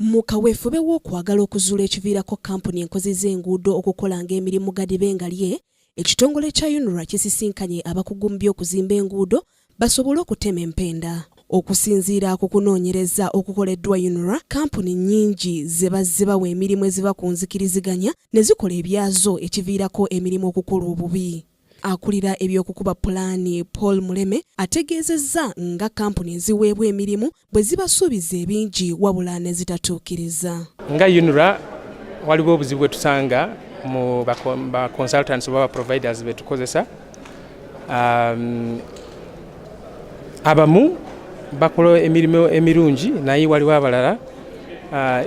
Mu kaweefube w'okwagala okuzuula ekiviirako kkampuni enkozi z'enguudo okukolanga emirimu gadibe nga lye, ekitongole kya UNRA kisisinkanye abakugu mu by'okuzimba enguudo basobole okutema empenda. Okusinziira ku kunoonyereza okukoleddwa UNRA, kkampuni nnyingi ze bazze bawa emirimu eziva ku nzikiriziganya ne zikola ebyazo ekiviirako emirimu okukolwa obubi. Akulira eby'okukuba pulaani Paul Muleme ategeezezza nga kkampuni eziweebwa emirimu bwe zibasuubiza ebingi wabula ne zitatuukiriza. Nga UNRA waliwo obuzibu bwe tusanga mu ba consultants oba ba providers be tukozesa. Abamu bakola emirimu emirungi naye waliwo abalala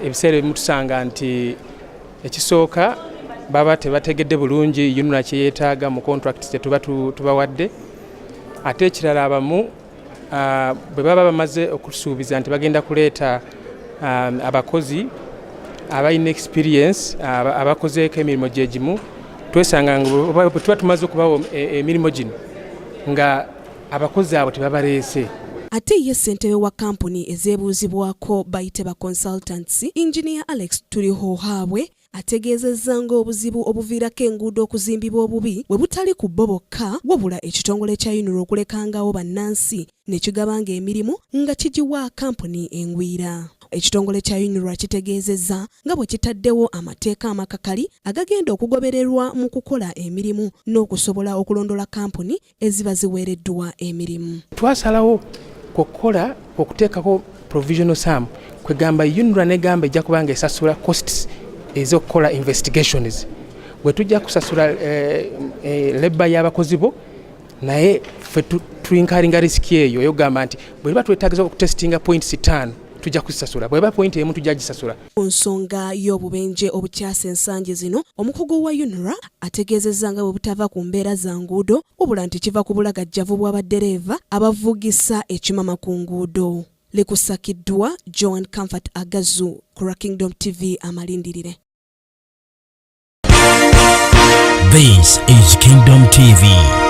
ebiseera ebimu tusanga nti ekisooka baba tebategedde bulungi UNRA kye yeetaaga mu contracts tetuba tubawadde, ate ekirala abamu bwe baba bamaze okusuubiza nti bagenda kuleeta abakozi abalina experience abakozeeko emirimu gye gimu, twesanga nga bwe tuba tumaze okubawa emirimu gino nga abakozi abo tebabaleese. Ate ye ssentebe wa kkampuni ezeebuuzibwako bayite ba consultants, Engineer Alex Turihohabwe ategeezezza ng'obuzibu obuviirako enguudo okuzimbibwa obubi bwe butali ku bo bokka wabula ekitongole kya UNRA okulekangawo bannansi ne kigabanga emirimu nga kigiwa kkampuni engwira. Ekitongole kya UNRA kitegeezezza nga bwe kitaddewo amateeka amakakali agagenda okugobererwa mu kukola emirimu n'okusobola okulondola kkampuni eziba ziweereddwa emirimu. Twasalawo kukola okuteekako provisional sum, kwegamba UNRA negamba ejja kubanga esasula costs ez'okukola investigations, bwe tujja kusasula labour y'abakozi bo, naye ffe tuincurringa risk eyo eyokugamba nti bwe tuba twetagisa okutestinga points 5 tujja kuzisasula, bweba point emu tujja gisasula. Ku nsonga y'obubenje obukyasa ensangi zino, omukugu wa UNRA ategeezezza nga bwe butava ku mbeera za nguudo wabula nti kiva ku bulagajjavu bw'abaddereeva abavugisa ekimama ku nguudo. Likusakiddwa Joan Comfort Agazu ku Kingdom TV amalindirire. This is Kingdom TV.